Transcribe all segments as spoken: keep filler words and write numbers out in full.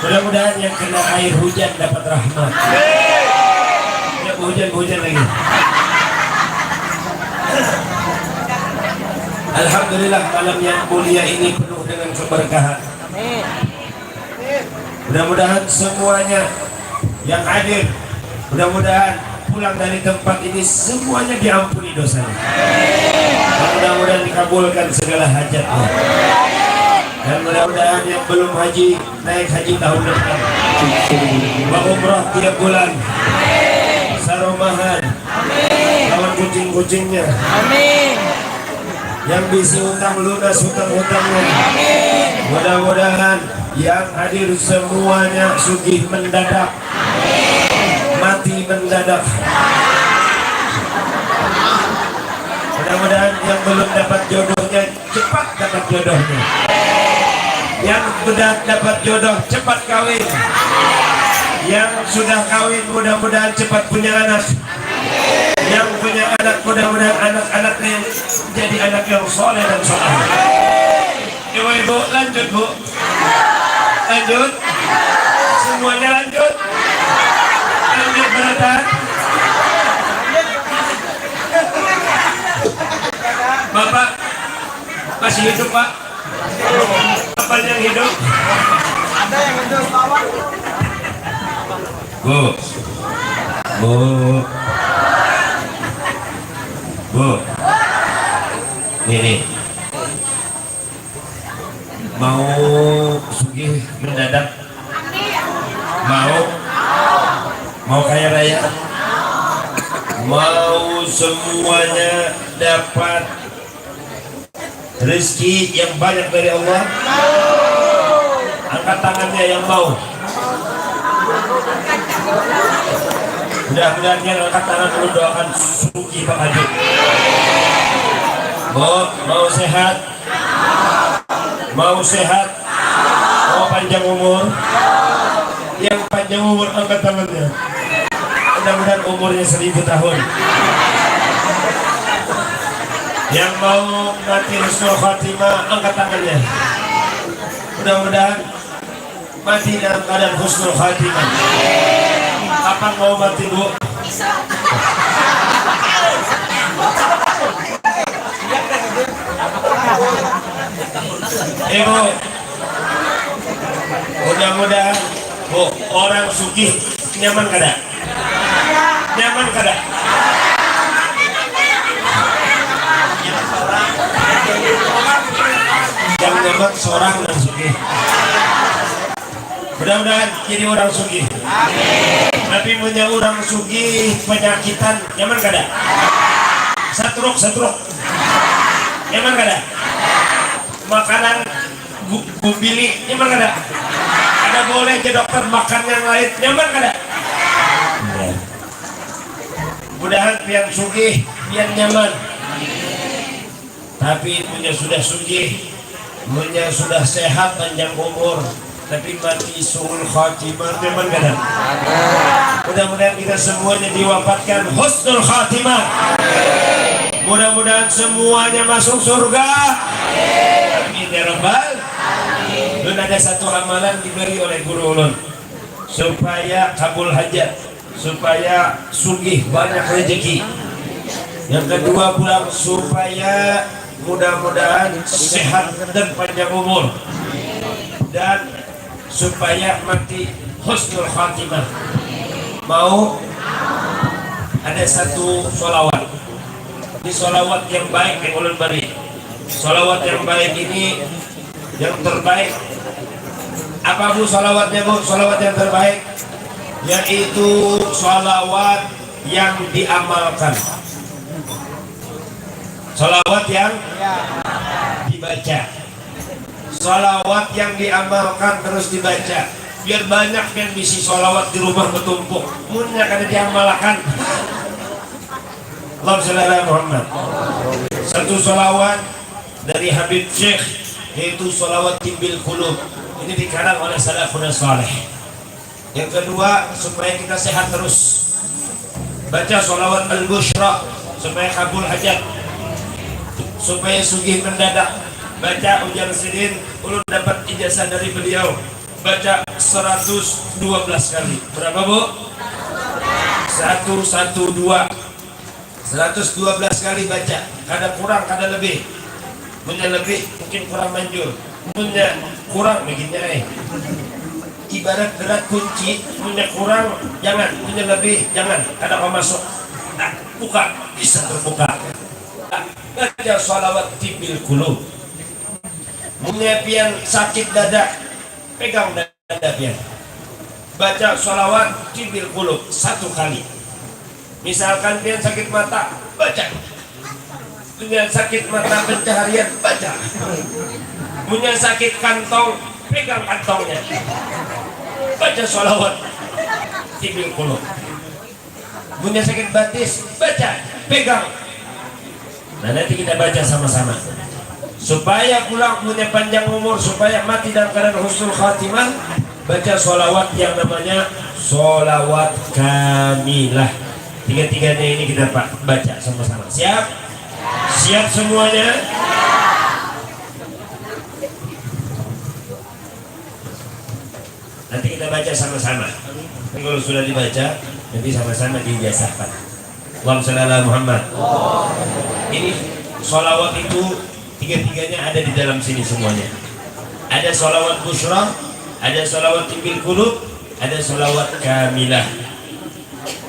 Mudah-mudahan yang kena air hujan dapat rahmat. Ya, hujan, hujan lagi. Alhamdulillah, malam yang mulia ini penuh dengan keberkahan. Mudah-mudahan semuanya yang hadir, mudah-mudahan pulang dari tempat ini semuanya diampuni dosanya. Dan mudah-mudahan dikabulkan segala hajatnya. Dan mudah-mudahan yang belum haji, naik haji tahun depan. Berumrah tiap bulan. Sarumahan. Lawan kucing-kucingnya. Amin. Yang bisi utang lunas utang-utangnya. Amin. Mudah-mudahan yang hadir semuanya sugih mendadak, mati mendadak. Mudah-mudahan yang belum dapat jodohnya cepat dapat jodohnya. Yang sudah dapat jodoh cepat kawin. Yang sudah kawin mudah-mudahan cepat punya anak. Yang punya anak mudah-mudahan anak-anaknya yang jadi anak yang soleh dan soleh. Ibu-ibu, lanjut, Bu. Lanjut. Semuanya lanjut. Lanjut, beratan. Bapak masih hidup, Pak? Bapak yang hidup? Bu. Bu. Bu. Nih, nih. Mau sugih mendadak? Mau? Mau kaya raya? Mau semuanya dapat rezeki yang banyak dari Allah? Angkat tangannya yang mau. Mudah-mudahan yang angkat tangan dulu doakan sugih Pak Haji. Mau, mau sehat? Mau sehat? Mau panjang umur? Yang panjang umur angkat tangannya. Mudah-mudahan umurnya seribu tahun. Yang mau mati husnul khatimah angkat tangannya. Mudah-mudahan mati dalam keadaan husnul khatimah. Kapan mau mati, Bu? Ibu, mudah-mudahan, Bu, orang sugih nyaman kada? Nyaman kada? Yang nyaman seorang nang sugih. Mudah-mudahan jadi orang sugih. Tapi punya orang sugih penyakitan, nyaman kada? Satruk, satruk. Nyaman kada? Makanan gu- gumbili, nyaman kada? Ada boleh aja dokter makan yang lain, nyaman kada? Mudahan pian sugih, pian nyaman. Tapi punya sudah sugih, punya sudah sehat panjang umur, tapi mati suul khatimah, nyaman kada? Mudah-mudahan kita semuanya diwafatkan husnul khatimah. Mudah-mudahan semuanya masuk surga. Amin ya rabbal. Dan ada satu amalan diberi oleh guru ulun supaya kabul hajat, supaya sugih banyak rezeki. Yang kedua pulang supaya mudah-mudahan sehat dan panjang umur dan supaya mati husnul khatimah. Mau ada satu sholawat. Ini sholawat yang baik yang ulun beri. Sholawat yang baik ini yang terbaik. Apa, Bu, sholawatnya, Bu? Sholawat yang terbaik yaitu sholawat yang diamalkan. Sholawat yang dibaca. Sholawat yang diamalkan terus dibaca. Biar banyak yang bisi sholawat di rumah bertumpuk. Munnya kada diamalkan. Allahumma sholli ala Muhammad. Satu sholawat dari Habib Syekh, yaitu sholawat tibbil qulub. Ini dikarang oleh salafun saleh. Yang kedua, supaya kita sehat terus. Baca sholawat al-busyra supaya kabul hajat, supaya sugih mendadak. Baca, ujar sidin, ulun dapat ijazah dari beliau. Baca seratus dua belas kali. Berapa, Bu? Satu satu dua. Seratus dua belas kali baca. Kada kurang, kada lebih. Munnya lebih, mungkin kurang manjur. Munnya kurang, bikinnya, eh. Ibarat berat kunci, munnya kurang, jangan. Munnya lebih, jangan. Kada mau masuk. Nah, buka, bisa terbuka. Baca sholawat tibbil qulub. Munnya pian sakit dada, pegang dada pian. Baca sholawat tibbil qulub satu kali. Misalkan pian sakit mata, baca. Munnya sakit mata pencaharian, baca. Munnya sakit kantong, pegang kantongnya. Baca sholawat tibbil qulub. Munnya sakit batis, baca, pegang. Nah, nanti kita baca sama-sama. Supaya pulang punya panjang umur, supaya mati dalam keadaan husnul khatimah, baca sholawat yang namanya sholawat kamilah. Tiga-tiganya ini kita pa-, baca sama-sama. Siap? Siap semuanya? Nanti kita baca sama-sama. Kalau sudah dibaca, nanti sama-sama diijazahkan. Allahumma sholli ala Muhammad. Ini sholawat itu tiga-tiganya ada di dalam sini semuanya. Ada sholawat busra, ada sholawat tibbil qulub, ada sholawat kamilah.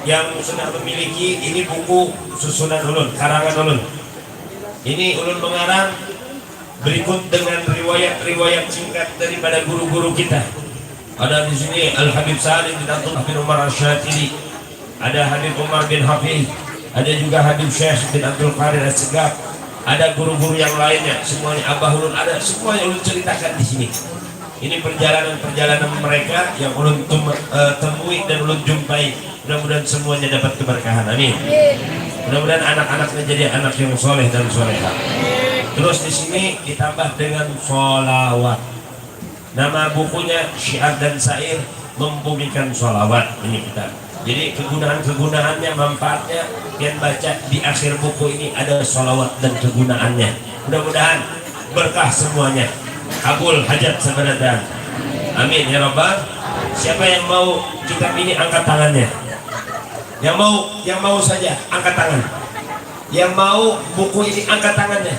Yang sudah memiliki ini buku susunan ulun, karangan ulun. Ini ulun mengarang berikut dengan riwayat-riwayat singkat daripada guru-guru kita. Ada di sini Al Habib Salim bin Abdullah bin Umar Asyatili, ada Habib Umar bin Hafiz, ada juga Habib Syekh bin Abdul Qadir Assegaf, ada guru-guru yang lainnya, semuanya Abah Ulun ada, semuanya ulun ceritakan di sini. Ini perjalanan-perjalanan mereka yang ulun tem-, eh, temui dan ulun jumpai. Mudah-mudahan semuanya dapat keberkahan. Amin. Mudah-mudahan anak-anaknya jadi anak yang soleh dan soleha. Terus di sini ditambah dengan solawat. Nama bukunya Syiar dan Sair Membumikan Solawat. Ini kita. Jadi kegunaan-kegunaannya, manfaatnya, pian baca di akhir buku ini ada solawat dan kegunaannya. Mudah-mudahan berkah semuanya. Kabul hajat sabarataan. Amin ya rabbal. Siapa yang mau kitab ini angkat tangannya? Yang mau, yang mau saja angkat tangan. Yang mau buku ini angkat tangannya.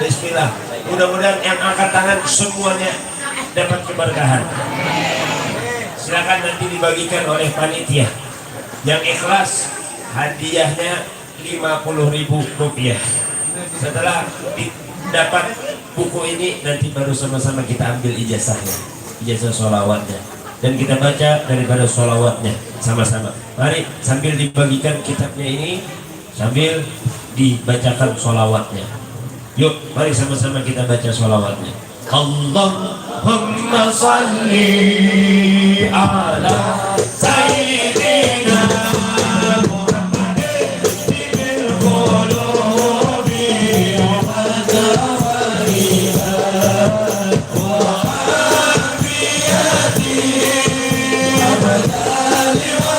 Bismillah. Mudah-mudahan yang angkat tangan semuanya dapat keberkahan. Silakan nanti dibagikan oleh panitia. Yang ikhlas hadiahnya lima puluh ribu rupiah. Setelah didapat buku ini, nanti baru sama-sama kita ambil ijazahnya, ijazah sholawatnya, dan kita baca daripada sholawatnya sama-sama. Mari, sambil dibagikan kitabnya ini, sambil dibacakan sholawatnya. Yuk, mari sama-sama kita baca sholawatnya. Allahumma salli ala sayyidina Muhammadin tibbil qulubi wa dawaiha wa afiyati abdali wa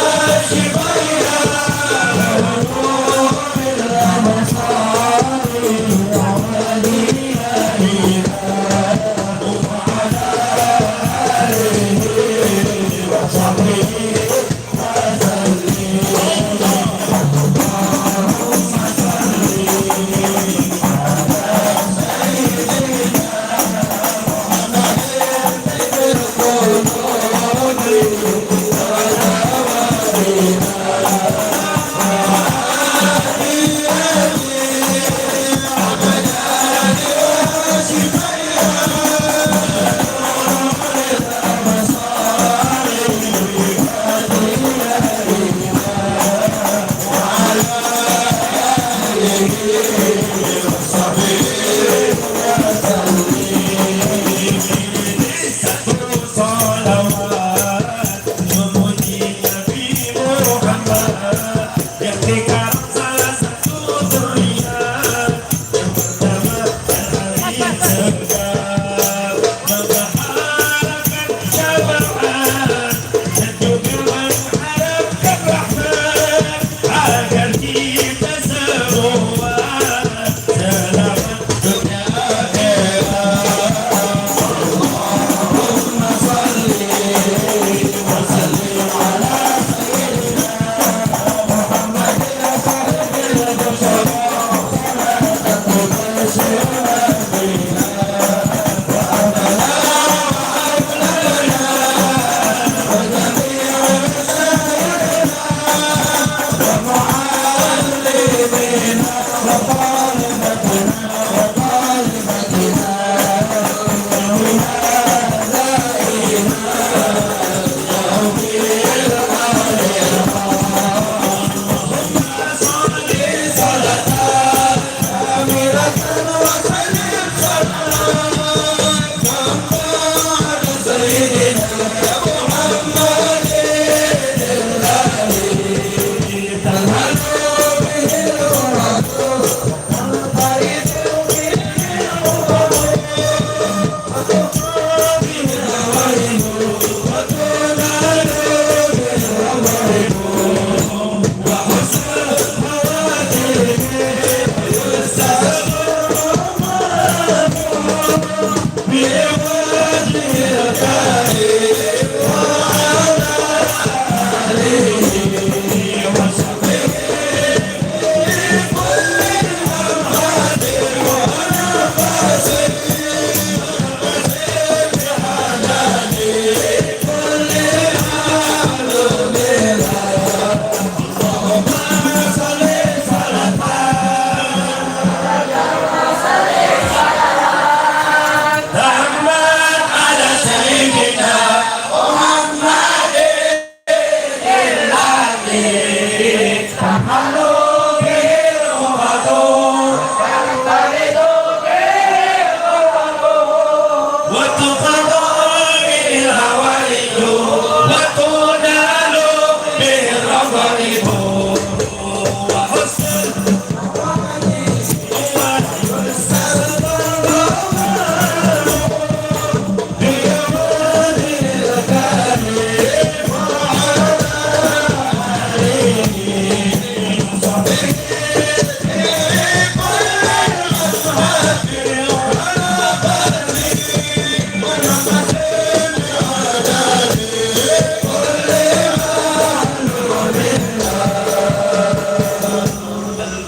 shifaiha wa qulubil absari wa awliyaiha.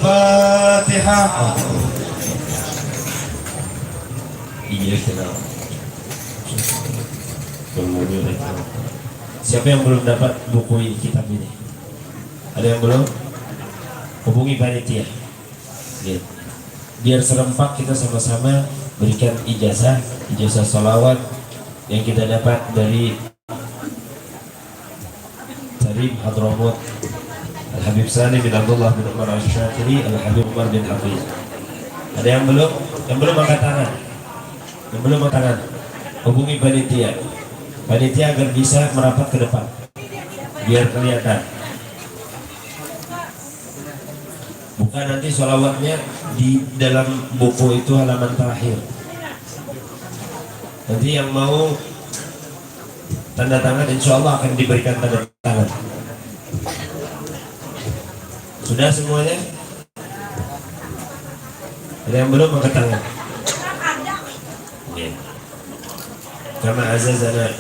Al-Fatihah. Iya, kenal. Siapa yang belum dapat buku ini, kitab ini? Ada yang belum? Hubungi panitia. Iya. Biar serempak kita sama-sama berikan ijazah, ijazah salawat yang kita dapat dari Salim Hadramut, Al-Habib Salim bin Abdullah bin Umar Al-Syatiri, Al-Habib Umar bin Hafiz. Ada yang belum? Yang belum angkat tangan. Yang belum angkat tangan. Hubungi panitia. Panitia agar bisa merapat ke depan. Biar kelihatan. Buka nanti sholawatnya di dalam buku itu halaman terakhir. Nanti yang mau tanda tangan, insya Allah akan diberikan tanda tangan. Sudah semuanya? Ada yang belum angkat tangan? Iya. Kama azazana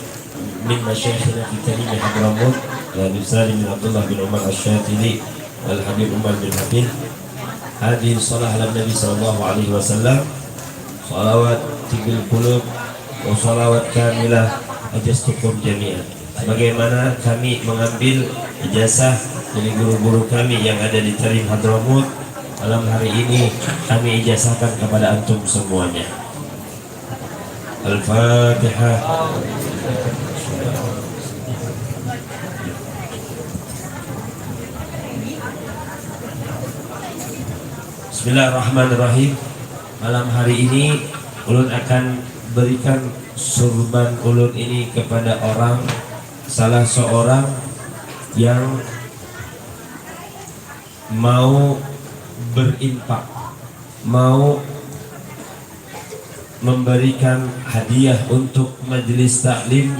min masyayikhina fi Karimi Hadramut, Habib Salim bin Abdullah bin Umar Asy-Syatili, Al Habib Umar bin Hafiz. Hadhihi shalah ala Nabi sallallahu alaihi wasallam. Shalawat tibbil qulub wa shalawat kamilah ajastukum jami'an. Sebagaimana kami mengambil ijazah dari guru-guru kami yang ada di Tarim Hadramut, malam hari ini kami ijazahkan kepada antum semuanya. Al-Fatihah. Bismillahirrahmanirrahim. Malam hari ini ulun akan berikan surban ulun ini kepada orang, salah seorang yang mau berinfak, mau memberikan hadiah untuk majelis taklim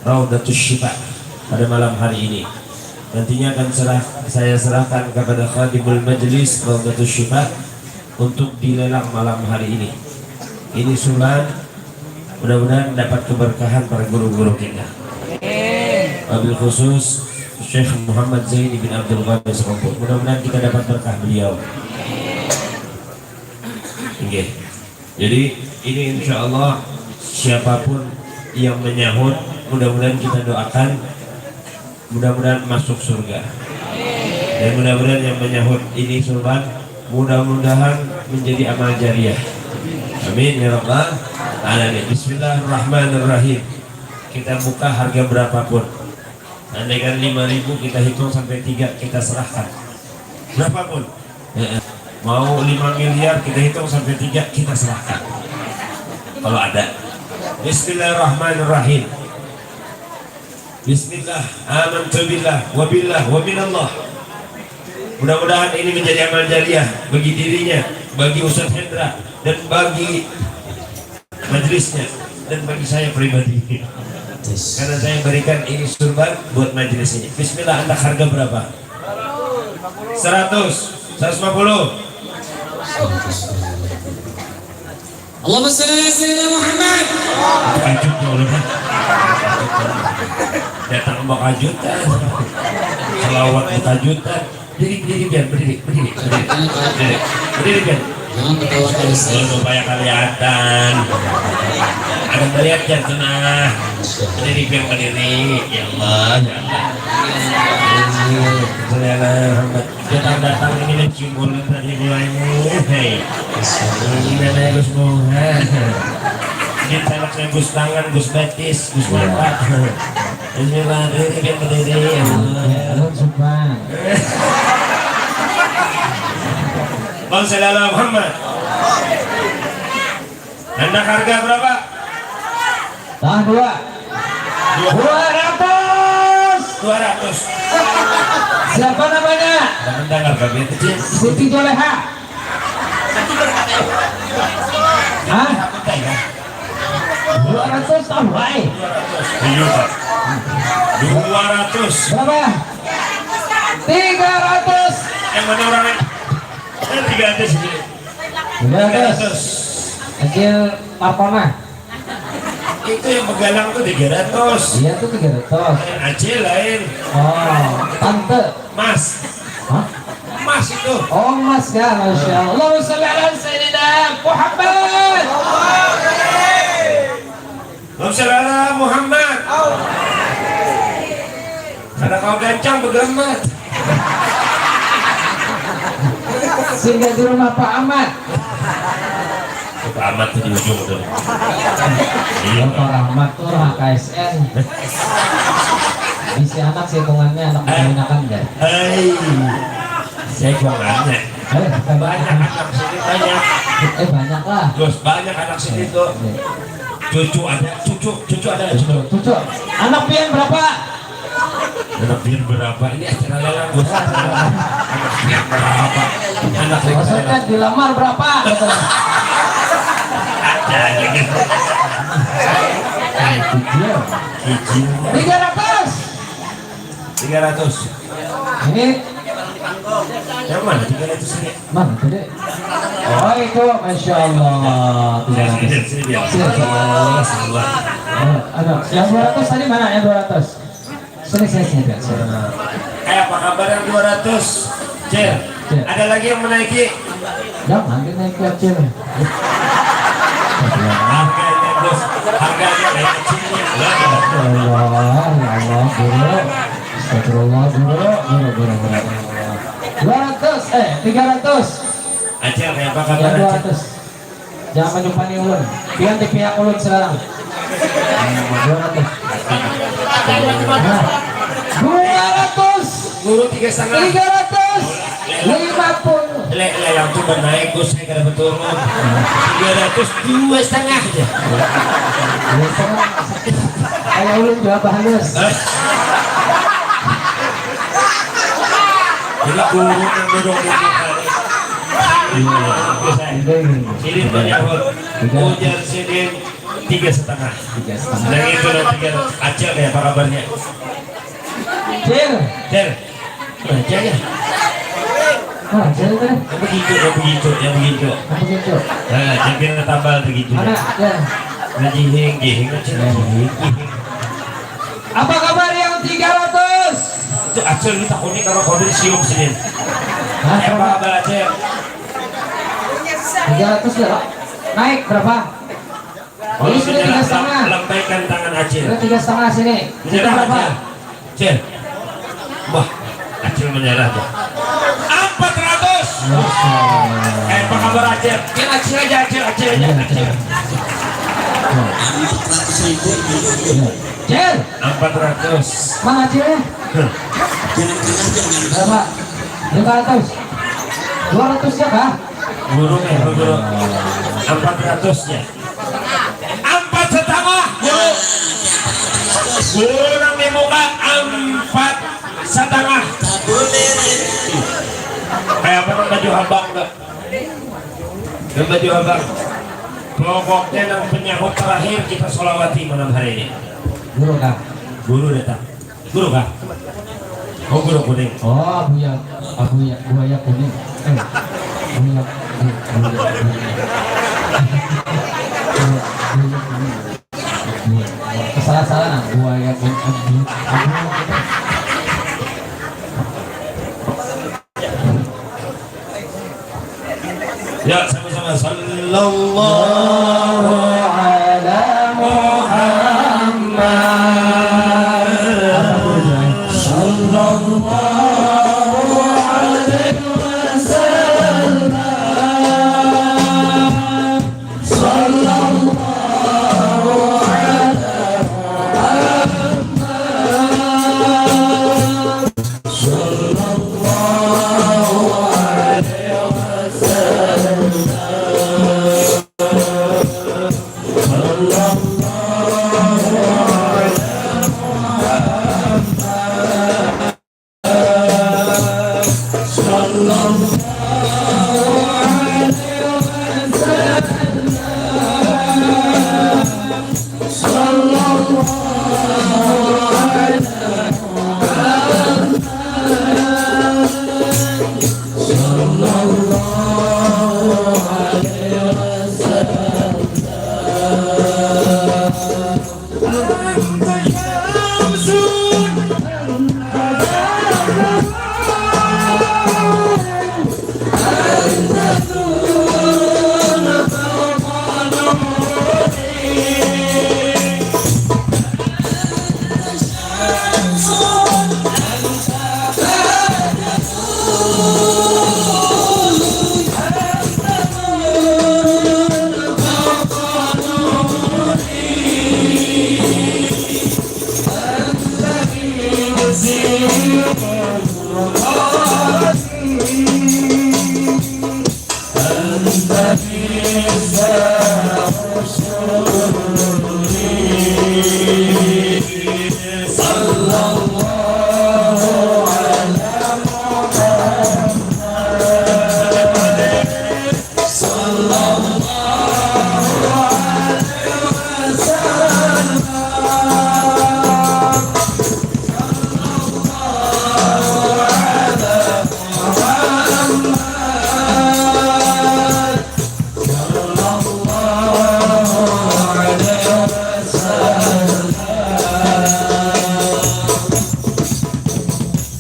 Raudatus Syifa pada malam hari ini. Nantinya akan serah, saya serahkan kepada khadimul majelis Raudatus Syifa untuk dilelang malam hari ini. Ini surat, mudah-mudahan dapat keberkahan para guru-guru kita. Wabil khusus Syekh Muhammad Zaini bin Abdul Ghani Seramput. Mudah-mudahan kita dapat berkah beliau. Oke. Jadi, ini insya Allah siapapun yang menyahut, mudah-mudahan kita doakan, mudah-mudahan masuk surga. Dan mudah-mudahan yang menyahut ini, Surban, mudah-mudahan menjadi amal jariah. Amin ya rabbal alamin. Bismillahirrahmanirrahim. Kita buka harga berapapun. Andaikan lima ribu, kita hitung sampai tiga, kita serahkan. Berapapun. Heeh. Mau lima miliar, kita hitung sampai tiga, kita serahkan. Kalau ada. Bismillahirrahmanirrahim. Bismillah, amantu billah, wa billah, wa minallah. Mudah-mudahan ini menjadi amal jariah bagi dirinya, bagi Ustadz Hendra, dan bagi majelisnya, dan bagi saya pribadi. Karena saya berikan ini, Surban, buat majelis ini. Bismillah, andak harga berapa? Seratus, seratus lima puluh. Allahumma shalli ala sayyidina Muhammad. Kajut ya Allah. Datang bakajutan. Salawat bakajutan. Berdiri, berdiri, Pian, berdiri, berdiri, berdiri, berdiri, Pian. Jangan ketawa terus. Belum supaya kelihatan. Ada melihat, Pian, tenang. Berdiri, Pian, berdiri. Ya Allah, ya Allah. Datang-datang ini mencium ulun tadi mulai. Hei. Ini namanya Gus Muha. Ini anak saya Gus Tangan, Gus Betis, Gus Mata. Bismillah, berdiri, Pian, berdiri. Ya Allah. Ya, alun sumpah. Allahumma shalli ala Muhammad. Handak harga berapa? Tah dua. Dua ratus. Dua ratus. Siapa namanya? Jangan dengar kami kecil. Siti Joleha. Hah? Dua ratus tah, wai. Iya, Pak. Dua ratus. Berapa? Tiga ratus. Yang mana orangnya? Eh, tiga ratus ini. Tiga ratus. Acil Parkona. Itu yang begalang tuh tiga ratus. Iya tuh tiga ratus. Yang Acil lain. Oh, tante. Mas. Hah? Mas itu. Oh, Mas ya, Masya Allah. Allahumma sholli ala Sayyidina Muhammad. Allahumma sholli ala Muhammad. Kada kawa gancang begamat. Singgah di rumah Pak Amat. Pak Amat tuh di ujung tuh. Iya. Pak Rahmat tuh orang K S N. Bisi anak sih hitungannya, anak, eh, kawinakan deh. Hei. Saya kurang nanya. Eh, banyak anak sini, banyak. Eh, banyak lah. Terus banyak anak sini tuh. Iya. Cucu ada, cucu, cucu ada, cucu. Cucu. Anak pian berapa? Anak pian berapa? Ini acara lelang, Bos. Anak pian berapa? Anak pian berapa? Maksudnya dilamar berapa? Ada aja gitu. Cicil. Cicil. Tiga ratus. Tiga ratus. Ini yang mana tiga ratus ini? Mana tadi? Oh, itu, Masya Allah. Tiga ratus. Sini, sini, sini. Sini, sini. Ada, ada. Yang dua ratus tadi mana? Yang dua ratus. Sini, sini, sini, Pian, sini. Nah, eh, apa kabar yang dua ratus? Cil, Cil. Ada lagi yang menaiki? Jangan dinaiki, Cil. Harganya, Bos. Harganya kayak kecilnya. Ya Allah, ya Allah, Guru. Astagfirullah, Guru. Guru, Guru, Guru. Dua ratus, eh, tiga ratus. Acil, kayak apa kabar, Acil? Yang dua ratus. Jangan menyumpani ulun. Pian di pihak ulun sekarang. Dua ratus. Nah. Dua ratus. Guru tiga setengah. Tiga ratus. Lima puluh. Le, le, yang tuh naik, Gus, saya kada betul. Tiga ratus dua setengah aja. Dua setengah. Kayak ulun jawab halus. Jadi guru yang duduk di sini. Iya. Sidin menyahut. Ujar sidin tiga setengah. Tiga setengah. Sedang itu nanti kan Acil ya, apa kabarnya? Cil. Cil. Baca ya. Oh, Cil teh. Yang begitu, yang begitu, yang begitu. Yang begitu. Nah, jadi kita tambal begitu. Mana? Ya. Nah, jihing, jihing, Acil, jihing, jihing. Apa kabar yang tiga ratus? Itu Acil ini takutnya kalau kau disium sini. Hah? Apa kabar, Acil? Tiga ratus ya, Pak? Naik berapa? Ini sudah tiga setengah. Lambaikan tangan Acil. Sudah tiga setengah sini. Menyerah, berapa? Acil. Acil. Wah, Acil menyerah tuh. Empat ratus. Masya Allah. Eh, apa kabar Acil? Yang Acil aja, Acil, Acil aja. Iya, Acil. Empat ratus ribu. Iya. Cil. Empat ratus. Mana Acil? Hah. Berapa? Lima ratus. Dua ratus ya, Kak? Guru, eh, guru. Empat ratus ya. Empat setengah, guru. Guru nang di muka empat setengah. Kayak apa nang baju habang tuh? Nang baju habang. Pokoknya nang penyahut terakhir kita solawati malam hari ini. Guru kah? Guru datang. Guru kah? Oh, guru kuning. Oh, Abuya, Abuya, buaya kuning. Eh, buaya, buaya, buaya. Buaya, buaya kuning. Buaya. Salah-salah nah, buaya kuning. Abu, abu. Ya, sama-sama. Sallallahu ala Muhammad. Sallallahu alaihi wasallam. Sallallahu ala Muhammad.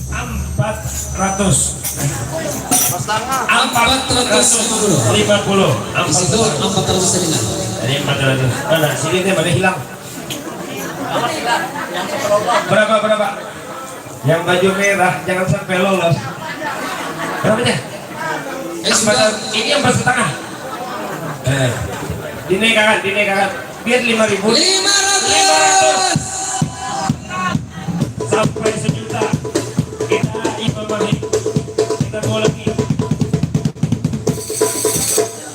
Empat ratus. Empat ratus lima puluh. Di situ empat ratus tadi, nah. Tadi empat ratus. Mana? Sini deh, mana hilang? Berapa, berapa? Yang baju merah, jangan sampai lolos. Berapa dah? Eh, sudah. Ini empat setengah. Eh, dinaikkan, dinaikkan. Biar lima ribu. Lima ratus. Sampai sejuta. Kita imamahi. Kita bawa lagi.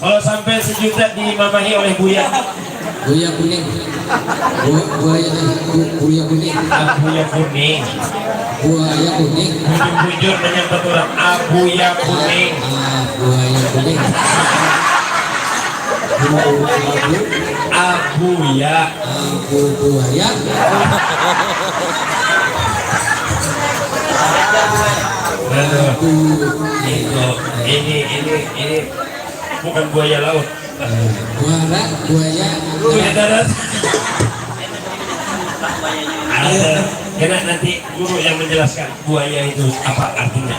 Kalau sampai sejuta diimamahi oleh Buya. Buya kuning. Bu-, buaya teh, bu-, buya kuning. Ah, Buya kuning. Buaya kuning. Bujur-bujur menyambat orang. Ah, Buya kuning. Ah, buaya kuning. Abu, abu. Abuya. Abu buaya. Aduh. Ini, ini, ini bukan buaya laut. Muara, buaya. Buaya darat. Ada. Kena nanti guru yang menjelaskan buaya itu apa artinya.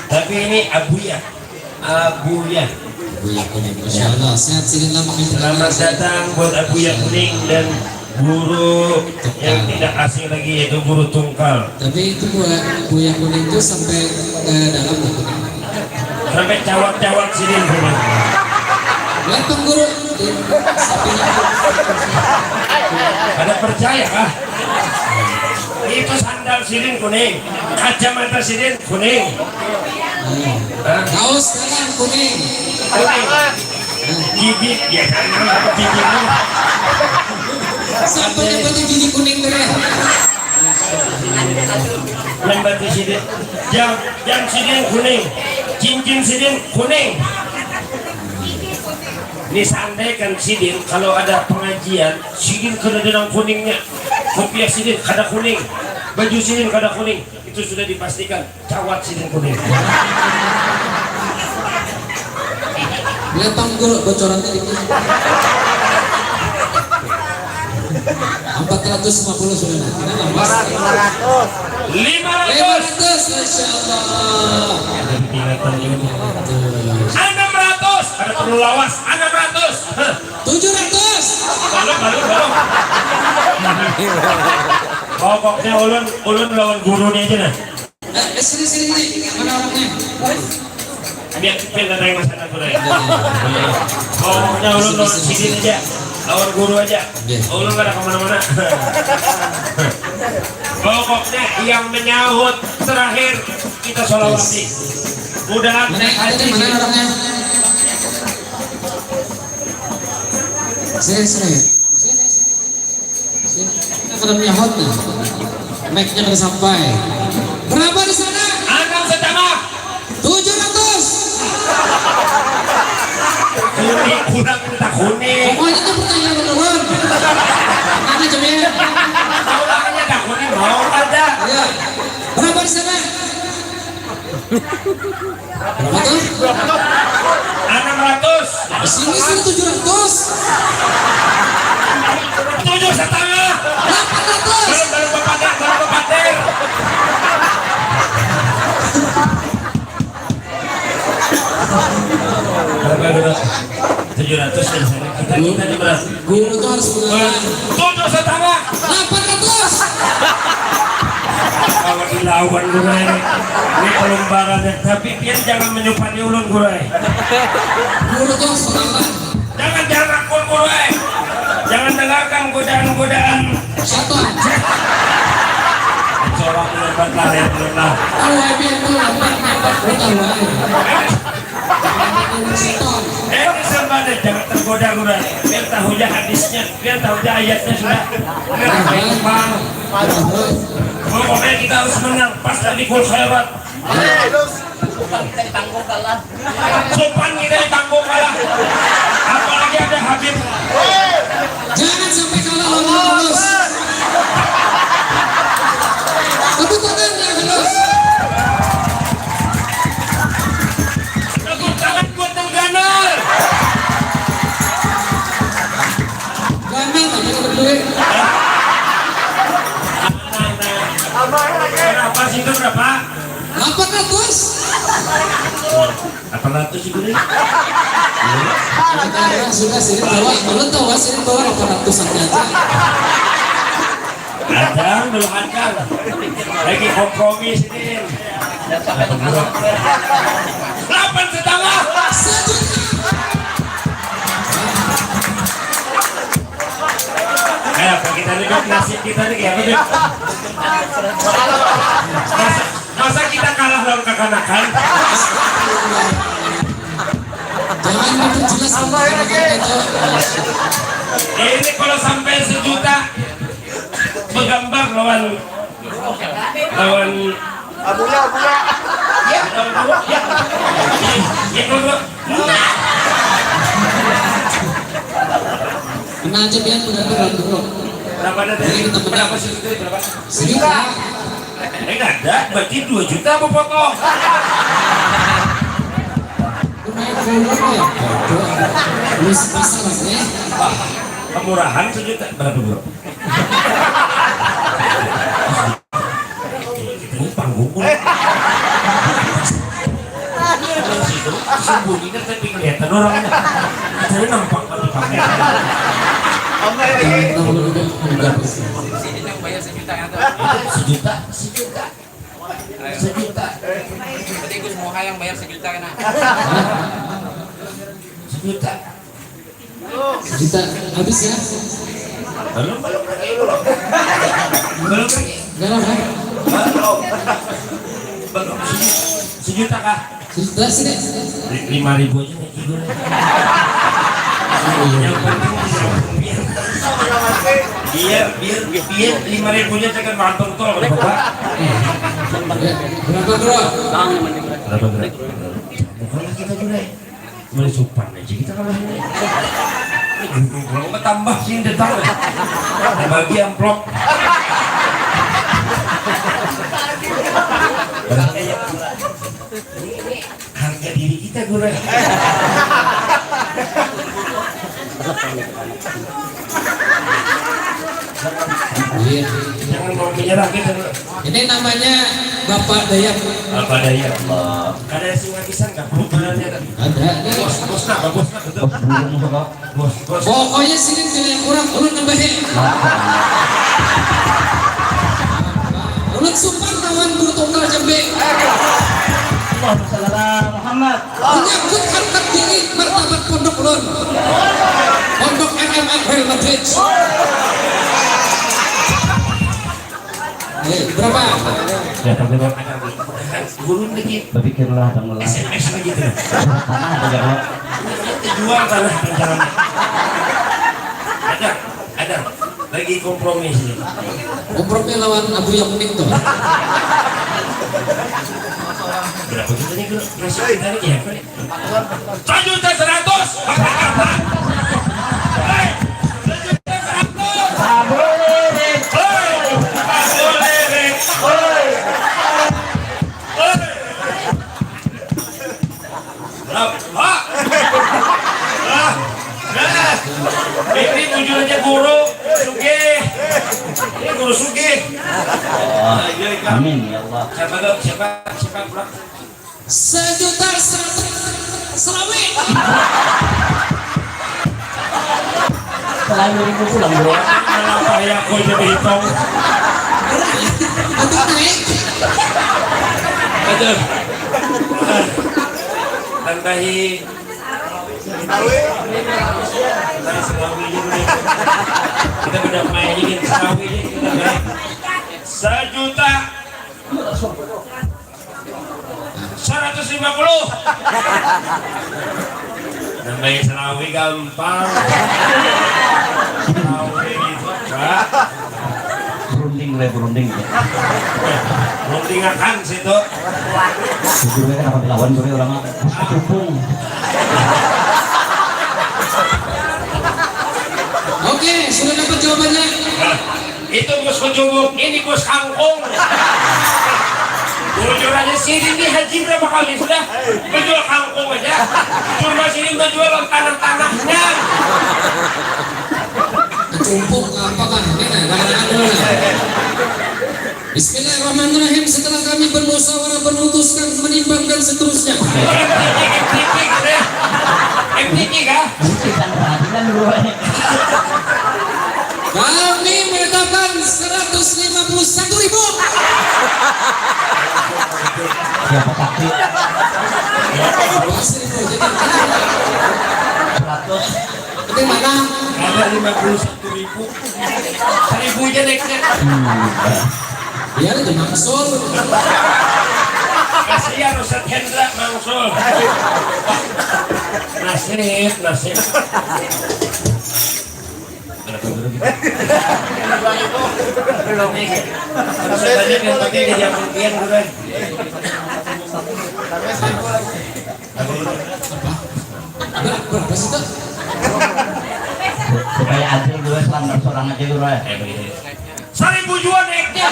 Tapi ini abuya. Abuya. Buya Kuning. Masya Allah, sehat sidin lah, makin selamat datang buat Abuya Kuning dan guru yang tidak asing lagi, yaitu Guru Tungkal. Tapi itu buat Buya Kuning itu sampai ke dalam loh. Sampai cawat-cawat sidin, Kuning. Lihat Bang Guru. Sapinya. Ada percaya kah? Itu sandal sidin kuning, kacamata sidin kuning. Hmm. Hah? Kaos tangan kuning. Kuning. Gigi, ya kan, gigi. Sampai yang penting gigi kuning tadi. Yang batu sidin, jam, jam sidin kuning, cincin sidin kuning. Ini seandaikan sidin kalau ada pengajian, sidin kena dengan kuningnya, kopiah sidin kada kuning, baju sidin kada kuning, itu sudah dipastikan cawat sidin kuning. Lihat Bang Guru, bocorannya dikit. Empat ratus lima puluh sudah, nah. Kenapa, Mas? Lima ratus. Lima ratus. Masya Allah. Ada di tingkatan ini. Enam ratus. Ada perlu lawas. Enam ratus. Hah. Tujuh ratus. Balum, balum, balum. Pokoknya ulun, ulun lawan gurunya aja nah. Eh, eh, sini, sini, sini. Mana orangnya? Biar, biar datang mas anak udah. Pokoknya ulun lawan sidin aja, lawan guru aja. Iya. Ulun kada kemana-mana. Pokoknya yang menyahut terakhir kita solawati. Mudahan mana, ada di mana orangnya? Sini, sini. Sini. Kita kada menyahut nih. Mic-nya kada sampai. Berapa di sana? Enam setengah. Tujuh ratus. Kuning, kurang minta kuning. Pokoknya itu pertanyaan menurun. Mana coba? Tahu lah, hanya tak kuning, mau aja. Iya. Berapa di sana? Berapa tuh? Enam ratus. Sini sih tujuh ratus. Tujuh setengah. Delapan ratus. Belum, belum berpatir, belum berpatir. Berapa, berapa? Tujuh ratus di sana. Kita, kita di berapa? Guru tuh harus mengalah. Tujuh setengah. Delapan ratus. Kalau dilawan guru ini, ini pelumbarannya. Tapi pian jangan menyupati ulun guru. Guru tuh harus mengalah. Jangan, jangan akur guru. Jangan dengarkan godaan-godaan. Setan. Corak lebat lah, ya, lebat lah. Kalau happy itu lebat, lebat, lebat, lebat. Eh, ini sabar deh, jangan tergoda guru. Biar tahu aja hadisnya, biar tahu aja ayatnya sudah. Biar tahu, Bang. Pokoknya kita harus menang. Pas tadi gol khairat. Supan kita ditanggung kalah. Apalagi ada Habib. Jangan sampai kalah lawan Yunus. Tepuk tangan ya Yunus. Tepuk tangan buat Nang Ganal. Ganal tapi dapat duit. Berapa sih itu, berapa? Delapan ratus. Delapan ratus itu deh. Sudah, sudah, sini bawa, belum tahu sini bawa delapan ratus aja. Ada, belum ada. Lagi kompromi sini. Delapan setengah. Sejuta. Eh, apa kita nih, Dok? Nasib kita nih kayak apa, Dok? Masa, masa kita kalah lawan kakanakan? Jangan memperjelas kakanakan itu. Ini kalau sampai sejuta, begambar lawan, lawan Abuya, abuya. Ya, ya, ya, ya, ya. Nah. Kena aja pian benar-benar dulu. Berapa ada tadi? Ini kita menang. Berapa sih itu? Berapa? Sejuta. Eh, nggak ada. Berarti dua juta apa potong? Naik turun ya. Bodoh. Lu sepasang mas ya. Wah, kemurahan sejuta. Berapa, Bro? Ini panggung. Sembunyi kan tapi kelihatan orangnya. Jadi nampak kan di kamera. Kalau udah mendapat Sidin yang bayar sejuta yang tuh. Sejuta, sejuta, sejuta, Berarti Gus Muha yang bayar sejuta kena. sejuta. sejuta habis ya. Belum, belum pergi, belum. Belum pergi. Enggak lah, kan? Belum. Belum. Sejuta kah? Sejuta sih deh. Lima ribu aja naik juga. Yang penting biar, biar, biar, biar lima ribunya tekan kantong tol, Bapak. Ya, berapa bro? Berapa, berapa? Bukanlah kita juga. Mulai sopan aja kita kalau ini. Ini guru pulang tambah sih datang. Bagi amplop. Ini, ini harga diri kita, guru. Iya. Jangan mau menyerah gitu. Ini namanya Bapak Dayat. Apa daya Allah? Kada sing ngabisan nggak? Bukannya kan? Ada. Bos, bos apa? Bos apa tuh? Bos, bos. Pokoknya sini pilih yang kurang, ulun nambahin. Ulun supan lawan guru tunggal jembe. Allahumma shalli ala Muhammad. Menyangkut harkat diri martabat pondok ulun. Pondok M M A Real Madrid. Eh, berapa? Ya, tapi kalau ada guru lagi Berpikirlah dan melangkah S M S lagi tuh. tanah aja kalau Jual tanah rencananya. Ada, ada. Lagi kompromi sih. Kompromi lawan Abu Yamnik tuh. Berapa kita nih, guru? Masih kita nih ya, Pak? Sejuta seratus. Hei, sejuta seratus. Hei, hei. Hei. Hei. Lah, Pak. Lah. Nah. Ini bujur aja guru sugih. Ini guru sugih. Nah, iya, Kak. Amin ya Allah. Siapa tuh? Siapa? Siapa? Pulang. Sejuta seratus selawi. Selain ribu pulang bro. Kenapa ya aku jadi hitung? Untuk naik. Aduh. Tambahi. Tambahi selawi dulu nih. Kita beda main ini selawi ini kita main. Sejuta. Seratus lima puluh. Nambahi selawi gampang. Selawi gitu, Pak. Berunding lah berunding. Rundingakan situ. Jujur ya kenapa dilawan bro orang mah. Bos kecupung. Oke, sudah dapat jawabannya. Nah, itu bos kecubung, ini bos kangkung. Bujur aja sini nih haji berapa kali sudah menjual kangkung aja. Cuma sini menjual tanah-tanahnya. Kecumpung apa kan? Ini nah, kadang-kadang dulu nah. Bismillahirrahmanirrahim. Setelah kami bermusyawarah, bermutuskan, menimbang dan seterusnya. M T Q kah? Bukan peradilan bro. Kami menetapkan seratus lima puluh satu ribu. Siapa sakti? Seribu. Jadi, Seratus. Penting mana? Ada lima puluh satu ribu. Seribu aja naiknya. Ya, itu mangsul. Kasihan Ustaz Hendra mangsul. Nasib, nasib. Berapa dulu gitu? Belum nih. Harus banyak yang pakai jadi akun pian dulu. Berapa, berapa sih, Kak? Supaya adil dulu selang seorang aja dulu ya. Seribu jua naiknya.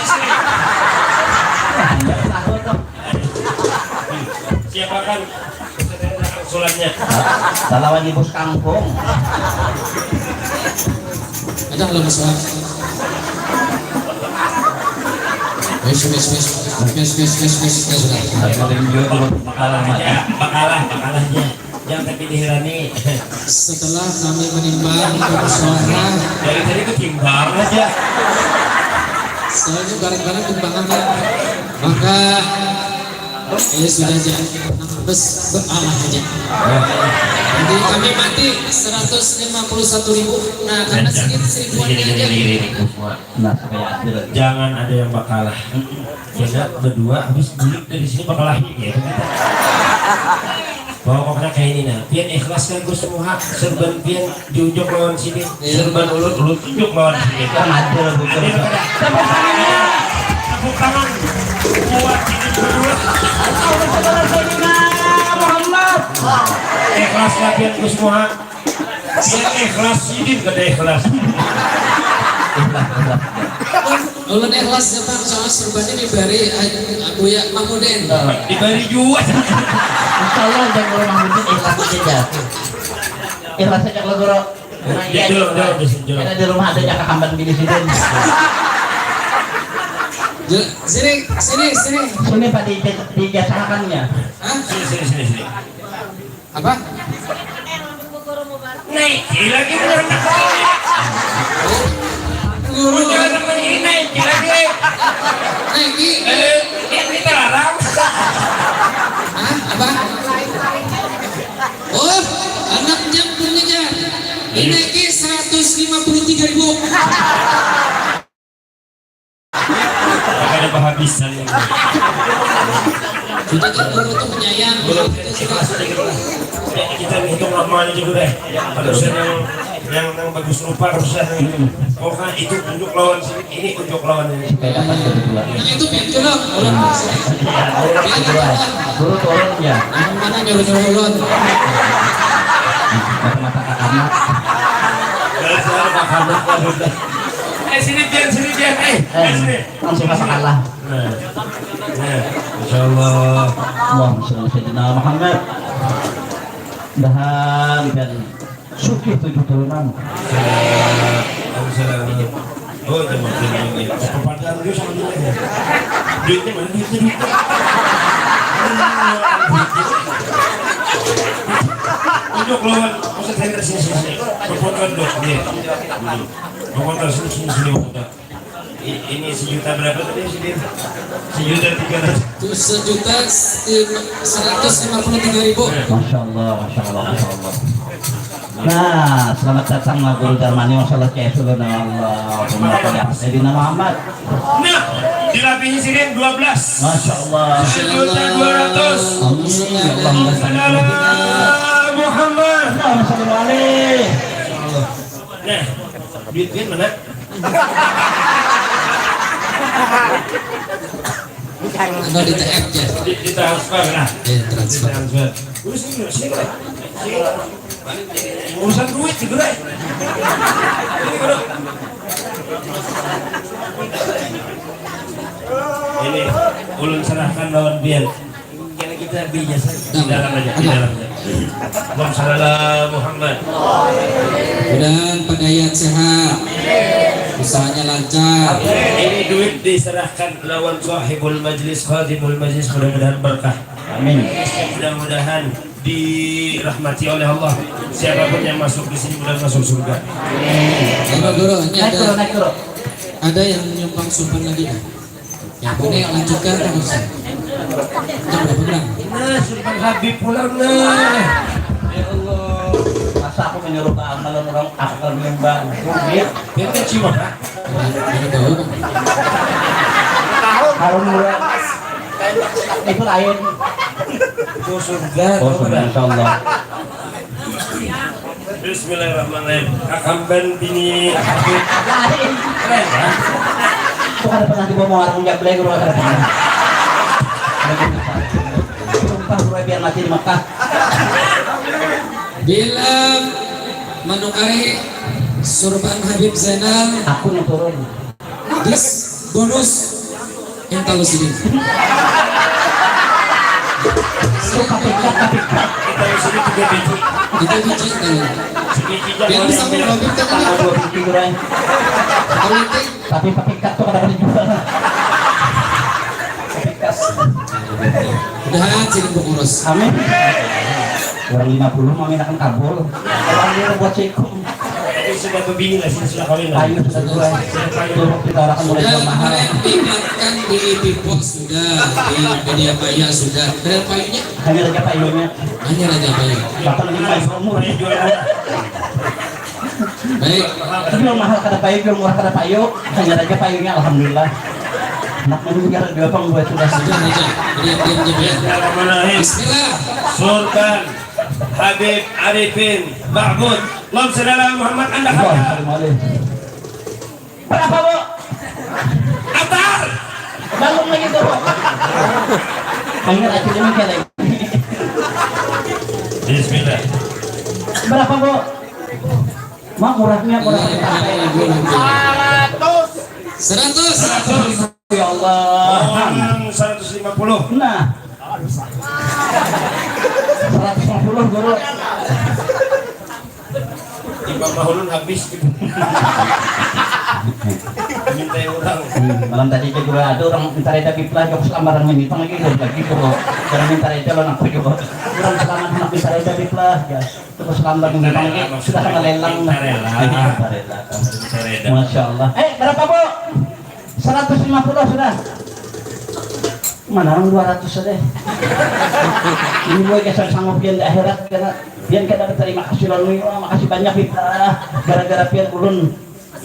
Siapa kan? Usulannya. Salah lagi bos kangkung. Ada kalau masalah. Eh, Wis, wis, wis. Wis, wis, wis, wis. Ya sudah. Bakalah, bakalah, bakalah aja. Jangan tapi dihirani. Setelah kami menimbang suara, dari tadi ketimbang aja. Soalnya barang-barang timbangan, ya. Maka, ya sudah, jangan bes bekalah aja. Jadi kami mati seratus lima puluh satu ribu. Nah, karena sedikit seribuan aja. Nah, supaya adil. Jangan ada yang bakalah. Kita berdua habis bulik dari sini bakal lahir ya. Pokoknya kayak ini nah. Pian ikhlas kan Gus Muha, serban pian diunjuk lawan sini, iya, serban ulun, ulun unjuk lawan sini. Kan adil, betul. Adil kada? Tepuk tangannya. Tepuk tangan. Buat ini berdua. Muhammad. Ikhlas lah pian Gus Muha. Dia ikhlas, sidin kada ikhlas. Ulun ikhlas ya, Bang, soalnya serbannya dibari, eh, Buya Mahmudin. Dibari jua. Insya Allah, jangan Guru Mahmudin ikhlas aja. Ikhlas aja kalau Guru. Nah, ya, iya, jauh, jauh, jauh, jauh. Karena di rumah ada jaka kamban bini sidin. Jel-, sini, sini, sini. Sini, Pak, di, dijasahakannya. Hah? Sini, sini, sini, sini. Apa? Naiki lagi, bukan? Guru. Bukan, naiki lagi. Naiki. Eh, ini dilarang. Hah? Apa? Oh, anaknya punya. Ini naiki seratus lima puluh tiga ribu. Kada kehabisan ini. Kita kan guru tuh penyayang. Guru ikhlas aja gitu lah. Kita hitung lama aja dulu deh. Harusnya yang, yang, yang bagus rupa harusnya. Pokoknya itu unjuk lawan sini, ini unjuk lawan ini. Supaya dapat kedua. Nah, itu pintu dong. Iya, guru kedua. Guru turun ya. Yang mana nyuruh-nyuruh ulun? Mata-mata kakanak. Jelas, jelas, kakanak, udah. Eh, sini, Pian, sini, Pian. Eh, eh, sini. Langsung masakan lah. Nah. Nah, insya Allah. Allahumma sholli ala Sayyidina Muhammad. Mudahan pian sugih tujuh turunan. Assalamualaikum. Oh, itu makin ini. Kepadaan dia sama dia. Duitnya mana, duitnya, duitnya? Tunjuk lawan. Masa saya dari sini, sini, sini. Berfoto dulu. Iya. Berfoto sini, sini, sini, berfoto. I-, ini sejuta berapa tadi, Sidin? Sejuta tiga ratus. Itu sejuta seratus lima puluh tiga ribu. Masya Allah, Masya Allah, Masya Allah. Nah, selamat datang, Mak Guru Darmani. Masya Allah, kayak dulu, nama Allah. Pemuda Sayyidina Muhammad. Nah, dilapihi Sidin dua belas. Masya Allah. Sejuta dua ratus. Amin. Ya Allah. Allahumma shalli ala Muhammad. Allahumma shalli alaihi. Nah, duitnya mana? Atau di T F ya? Di, di transfer lah. Iya, transfer. Di transfer. Urusan duit, sini, sini. Urusan duit, segera. Ini, Bro. Ini, ulun serahkan lawan pian. Kira kita biasa di dalam aja, di dalam aja. Allahumma shalli ala Muhammad. Mudahan Pak Dayat sehat, usahanya lancar. Ini duit diserahkan lawan sahibul majlis, khadimul majlis, mudah-mudahan berkah. Amin. Mudah-mudahan dirahmati oleh Allah. Siapapun yang masuk di sini mudah masuk surga. Amin. Bapak Guru, ini ada, naik, Guru, naik, Guru, ada yang nyumbang sumpan lagi, kan? Ya, apa nih, lanjutkan terus. Jam berapa, Bang? Nah, Sultan Habib pulang, nah. Ya Allah, masa aku menyuruh Pak Amal orang akal menyembah. Dia, dia kan cium apa? Ada bau, Bang. Harum murah. Itu lain. Itu surga. Oh, surga, insya Allah. Bismillahirrahmanirrahim. Kakamban bini Habib. Lain. Keren, kan? Aku kada pernah dibawa mau warung jablay, guru, kada pernah. Sumpah, guru, biar mati di Mekah. Bila menukari surban Habib Zainal, aku nang turun. Dis, bonus, yang tahu sini. Itu papikat, papikat. Kita di sini tiga biji. Tiga biji, tahu. Sebiji jangan. Yang bisa yang bilang. Menghabibkan ini. Tambah dua biji kurang. Politik. Tapi papikat tuh kadang dijual. Mudahan sini pengurus. Amin. Orang lima puluh mau mintakan kabul. Orang dia buat sikum. Tapi sudah berbini lah, sudah, sudah kawin lah. Ayo, sudah dua. Sudah kawin. Tuh, kita orang mulai Sudah jual mahal. Kemarin diiklankan di T V Pos, sudah di media maya, sudah. Berapa payunya? Hanya raja payungnya. Hanya raja payung. Bahkan lima umur. Jual murah. Baik. Jual mahal kada payu, jual murah kada payu. Hanya raja payungnya, alhamdulillah. Anak meninggal dua pang buat sudah. Sudah aja. Diam, diam, diam, diam. Bismillahirrahmanirrahim. Bismillah. Sultan Habib Arifin Mahmud. Allahumma shalli ala Muhammad. Anda Wah, kaya. Kembali. Berapa, Bu? Atar. Bangun lagi, Bu. Hanya aja ini kayak lagi. Bismillah. Berapa, Bu? Mak, murahnya, murah. Iya, iya, iya, iya. Seratus. Seratus. Ya Allah. Mohon seratus lima puluh. Nah. Seratus lima puluh, Guru. Imam Mahulun habis. Minta orang. Hmm, malam tadi juga ada orang minta reda biplah, jok selamaran ini, tang lagi, lagi, Guru. Jangan minta reda lo, nak juga. Orang selamat, nak minta reda biplah, ya. Terus lambat datang lagi, sudah kena lelang. Minta rela. Minta rela. Minta rela. Masya Allah. Eh, berapa, Bu? Seratus lima puluh sudah. Mana orang dua ratus saja. Ini, Bu, geser sanggup pian di akhirat, karena pian kada berterima kasih lawan ulun. Makasih banyak, Bib. Gara-gara pian ulun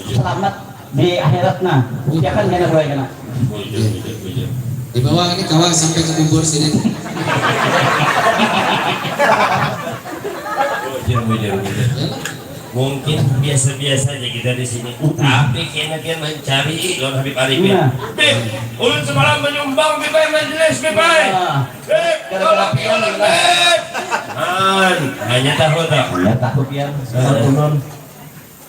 selamat di akhirat, nah. Buktiakan kena dua kena. Bujur, bujur, bujur. Dibawa ini kawa sampai ke kubur sini. Bujur, bujur, bujur. Mungkin biasa-biasa aja kita di sini. Tapi kena dia mencari lawan Habib Arifin. Iya. Bib, ulun semalam menyumbang, Bib, ai, majelis, Bib, ai. Iya. Bib, gara-gara tolong pian, ulun, Bib. Han, hanya tahu tak? Hanya tahu pian. Eh. Ulun.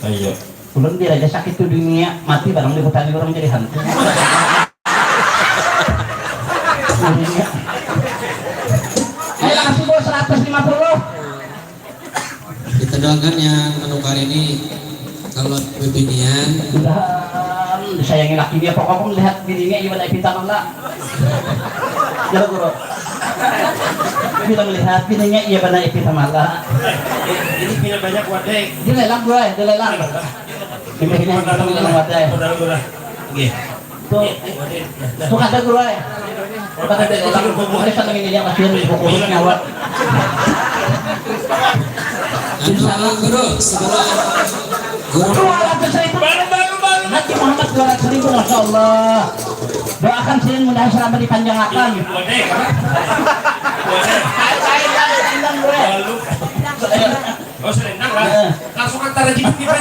Ayo. Ulun biar aja sakit tu dunia, mati barang dihutani orang jadi hantu. Dunia. Ayo, kasih, Bos, seratus lima puluh. Kita doakan yang menukar ini kalau bebinian. Mudahan disayangi laki dia, pokoknya melihat bininya, iya, banar ipin tamala. Ya, Guru. Bila melihat bininya, iya, banar ipin tamala. Ini punya banyak wadai. Dilelang, Bro, dilelang. Ini, ini, ini, ini, wadai. Modal murah. Nggih. Tuh, tuh kada, Guru, ai. Kada, kada, kada, kada, kada, kada, kada, nyawa. Anu, Guru, sebelum Guru. Dua ratus ribu. Baru, baru, baru. Nabi Muhammad dua ratus ribu, Masya Allah. Doakan sini mudahan selamat dipanjangakan. Waduh. Waduh. Ai, ai, ai, bilang, Guru. Waduh. Oh, selendang lah. Heeh. Langsung antar aja gitu, gitu.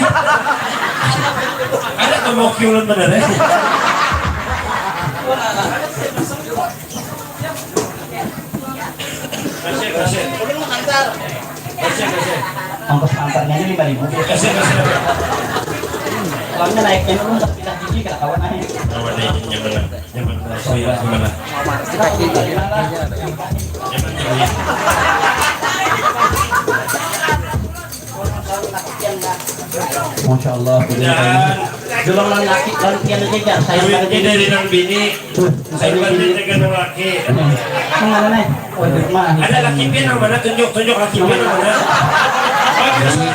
Ada tuh mau kiulan bener ya. Kasih, kasih. Ulun mau antar. Kasih, kasih. Ongkos antarnya ini lima ribu. Kasih, kasih. Soalnya naiknya ulun pas pindah gigi kada kawa naik. Kawa naiknya bener. Nyaman, Mas. Iya, gimana? Nyaman, nyaman. Masya Allah, bini. Dan jelema laki, lantian aja, jar. Saya duitnya dari nang bini. Tuh, saya saya bini. Jaga nang laki. Hmm. Mana nih? Waduh, mah. Ada laki pian nang mana? Tunjuk, tunjuk laki pian nang mana? Oh,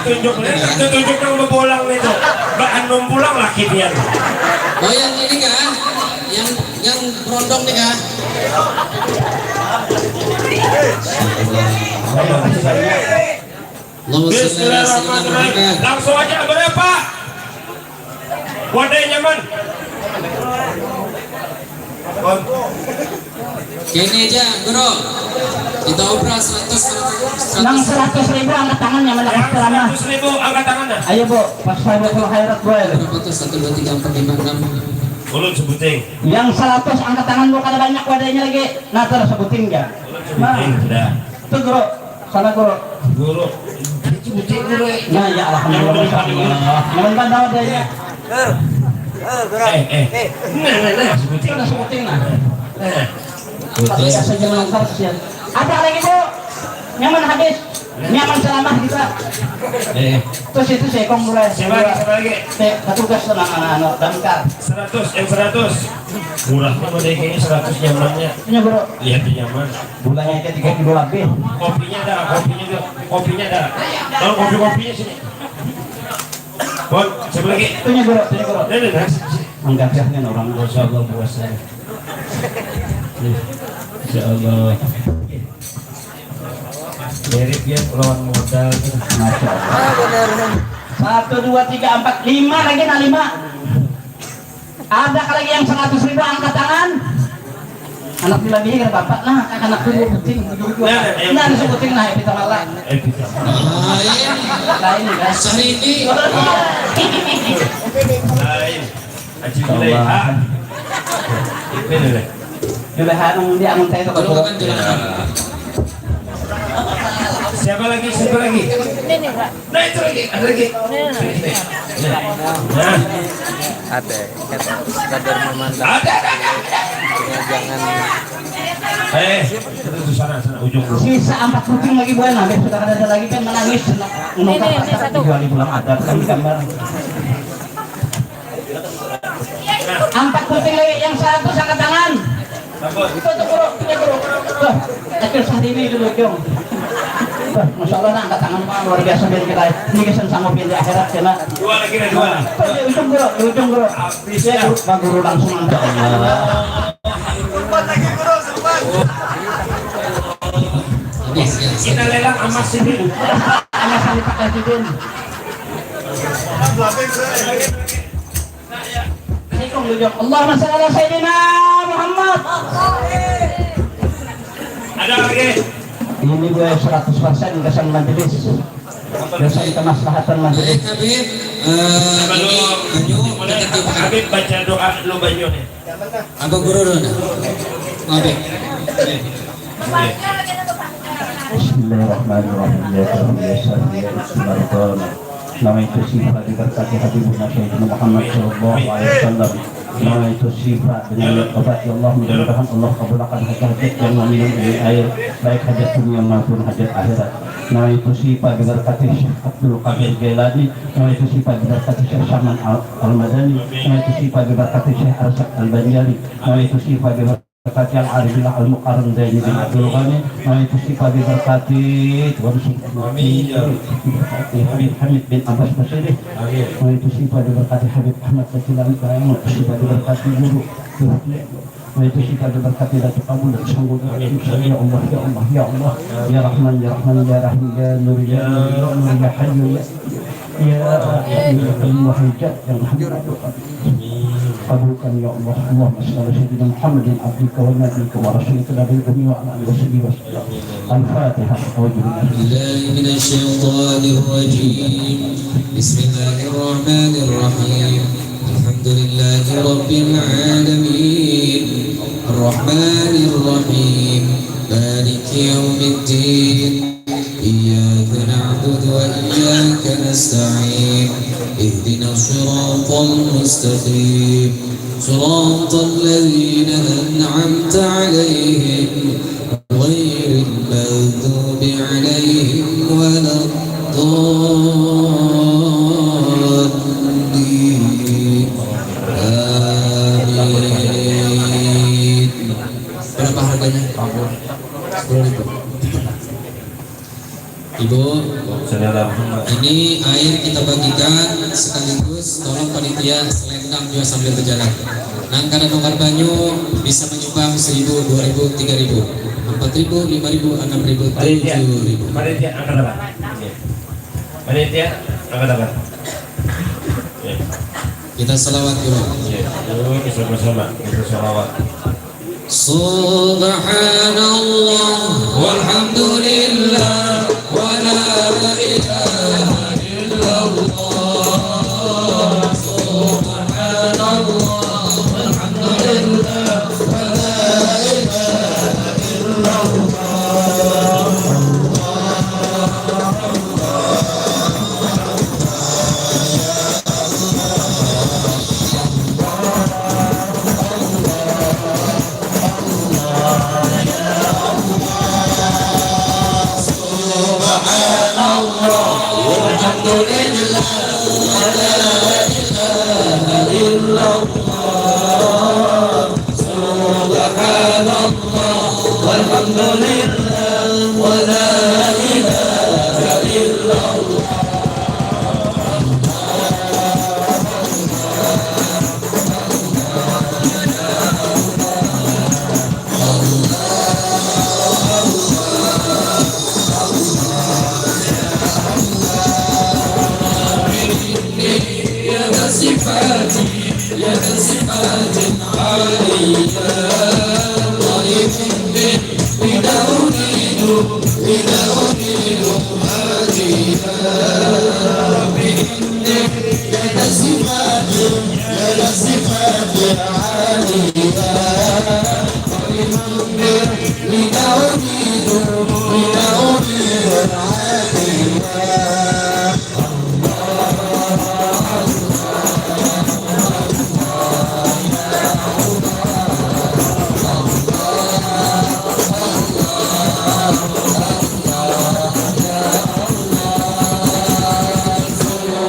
tunjuk, tunjuk. Itu tunjuk nang bebolang itu. Baan nang pulang laki pian. Oh, yang ini kah? Yang, yang berondong nih kah? Allahumma shalli ala Bismillahirrahmanirrahim. Sayyidina Muhammad. Langsung aja, berapa? Wadah nyaman. Kini aja, Guru. Kita obral seratus, seratus. Nang seratus ribu angkat tangan, nyaman. Yang seratus ribu angkat tangan, nah. Ayo, Bu, pas saya buat khairat, Bu, ya. Berapa tuh? Satu, dua, tiga, empat, lima, enam. Ulun sebuting. Yang seratus angkat tangan, Bu, kada banyak wadahnya lagi. Nah, terus sebuting, ya. Ulun sebuting, nah. Sudah. Tuh, Guru. Sana, Guru. Guru. Itu butik, Guru. Nah, ya, alhamdulillah, masya Allah. Nyaman kan tahu adanya? Ger. Ger, Guru. Eh, eh. Eh. Nah, nah, nah, sebuting. Itu udah sebuting, nah. Nah. Tapi asa jangan lengkap, kasihan. Ada lagi, Bu? Nyaman habis. Nyaman, selamah kita. Eh, terus itu sekong mulai. Siapa lagi? Siapa lagi? Petugas tenang, anak-anak damkar. Seratus, yang seratus. Murah pun ada yang ini, seratus nyamannya. Punya, Bro. Iya, itu nyaman. Gulanya aja tiga kilo lebih. Kopinya ada, kopinya ada. Kopinya ada. Tolong kopi-kopinya sini. Bon, siapa lagi? Punya, Bro, punya, Bro. Ini, ini, ini. Mangkacahnya orang. Masya Allah, puasa. Masya Allah. Mirip ya lawan modal tuh. Masya Allah. Ah, benar. Satu, dua, tiga, empat, lima lagi, nah, lima. Ada lagi yang seratus ribu, angkat tangan. Anak bila bini kada apa-apa, nah, anak dulu penting. Nah, nah, nah, nah, nah, penting, nah, kita malah. Eh, kita. Lain. Lain, ya. Sahini. Lain. Haji Julaiha. Itu nih. Julaiha nang di Amun tadi. Belum kan Julaiha. Siapa lagi? Siapa lagi? Ini nih, Pak. Nah, itu lagi, ada lagi. Nah. Nah. Ada, kata sekadar memandang. Ada, ada, ada, ada. Jangan. Eh, itu tuh sana, sana, ujung dulu. Sisa empat kucing lagi, bukan? Nah, sudah ada lagi kan menangis. Ini, ini, ini satu. Dua ribu lah ada, kan gambar. Empat penting lagi, yang seratus angkat tangan. Bagus. Itu tuh, Bro, punya, Bro. Tuh, kecil sehari ini dulu, Jong. Tuh, Masya Allah, nah, angkat tangan, Pak, luar biasa, biar kita ini kesan sanggup yang di akhirat, ya, nak. Dua lagi, ada dua. Tuh, di ujung, Bro, di ujung, Bro. Habis, ya, ya. Pak Guru langsung angkat. Sempat lagi, Bro, sempat. Habis, ya. Kita lelang emas ini. Emas ini pakai sidin. Assalamualaikum, Bujang. Allahumma shalli ala Sayyidina Muhammad. Ada lagi? Ini gue seratus persen kesan majelis. Kesan kemaslahatan majelis. Habib, eh, Coba ini dulu. Banyu, Mulai kita tiup. Habib baca doa dulu banyu nih. Apa guru dulu? Habib. Bismillahirrahmanirrahim. Ya Tuhan, ya Syafi, ya Ismail. Nawaitu syifa bi barakati Habibuna Sayyidina Muhammad sallallahu alaihi wasallam. Nawaitu syifa dengan niat obat, ya Allah, mudah-mudahan Allah kabulakan hajat-hajat yang meminum ini air, baik hajat dunia maupun hajat akhirat. Nawaitu syifa bi barakati Syekh Abdul Qadir Jailani, nawaitu syifa bi barakati Syekh Saman Al-, Al-Madani, nawaitu syifa bi barakati Syekh Arsyad Al-Banjari, nawaitu syifa bi barakati Al-Arifillah Al-Mukarram Zainuddin Abdul Ghani, nawaitu syifa bi barakati Tuan Sultan Amin, ya Rabbi. Bi barakati Habib Hamid bin Abbas Basiri, Amin. Nawaitu syifa bi barakati Habib Ahmad Bajilani Karayang, syifa bi barakati guru, guru, nawaitu syifa bi barakati Datuk Abu dan Sanggu. Amin. Ya Allah, ya Allah, ya Allah, ya Rahman, ya Rahman, ya Rahim, ya Nur, ya Nur, ya Nur, ya Hayyu, ya, ya Hayyu, ya Qayyum, wahai Zat yang Maha Mengabulkan. Amin. Kabulkan, ya Allah. Allahumma shalli ala Sayyidina Muhammadin abdika wa nabiyika wa rasulika nabil ummi wa ala alihi wa sahbihi wa sallam. Al-Fatihah. A'udzu billahi minasy syaithanir rajim. Bismillahirrahmanirrahim. Alhamdulillahi rabbil alamin. Arrahmanirrahim. Maliki yaumiddin. إياك نعبد وإياك نستعين. اهدنا الصراط المستقيم. صراط الذين أنعمت عليهم غير المغضوب عليهم ولا الضالين. آمين. Berapa harganya? Sepuluh ribu. Ibu, ini air kita bagikan sekaligus tolong panitia selendang juga sambil berjalan. Nang kada nukar banyu bisa menyumbang seribu, dua ribu, tiga ribu, empat ribu, lima ribu, enam ribu, tujuh ribu. Panitia angkat tangan. Panitia angkat tangan. Ya. Kita salawat dulu. Ya. Dulu kita sama-sama kita salawat. Subhanallah, walhamdulillah, wa la ilaha illallah. Subhanallah, walhamdulillah, wa la ilaha illallah. إلا الله. سبحان الله والحمد لله ولا إله إلا الله.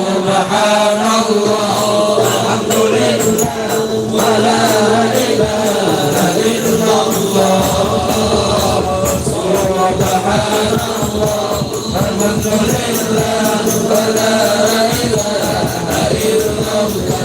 سبحان الله والحمد لله ولا إله إلا الله. سبحان الله والحمد لله ولا إله إلا الله.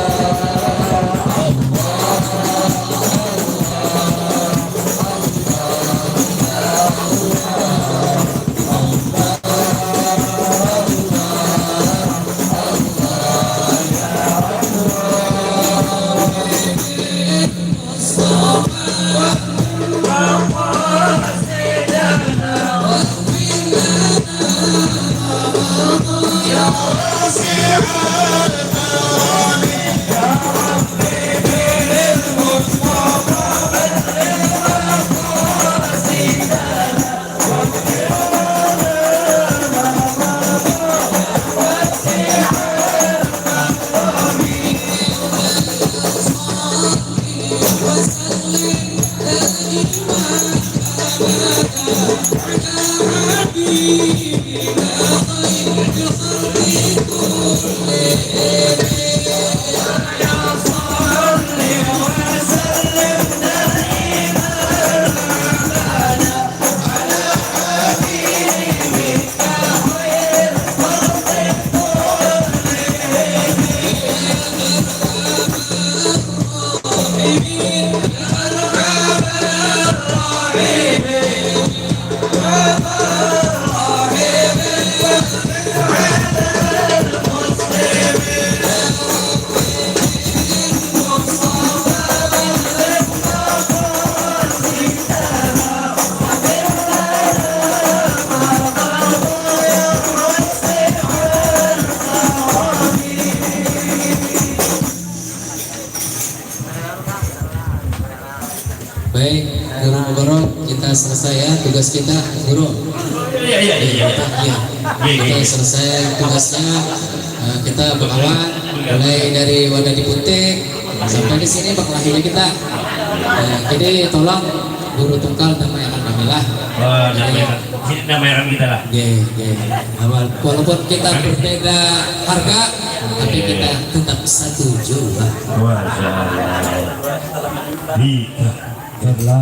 Baik, guru-guru, kita selesai ya tugas kita, guru. Iya, iya, iya, iya. Iya, iya. Kita selesai tugasnya, eh, kita bakawan mulai dari wadah di Putik sampai di sini bakalahinya kita. Nah, jadi tolong guru tungkal damai akan kami lah. Wah, damai akan. Di sini damai akan kita lah. Oke, oke. Walaupun kita berbeda harga, tapi kita tetap satu jiwa. Masya Allah. Kita adalah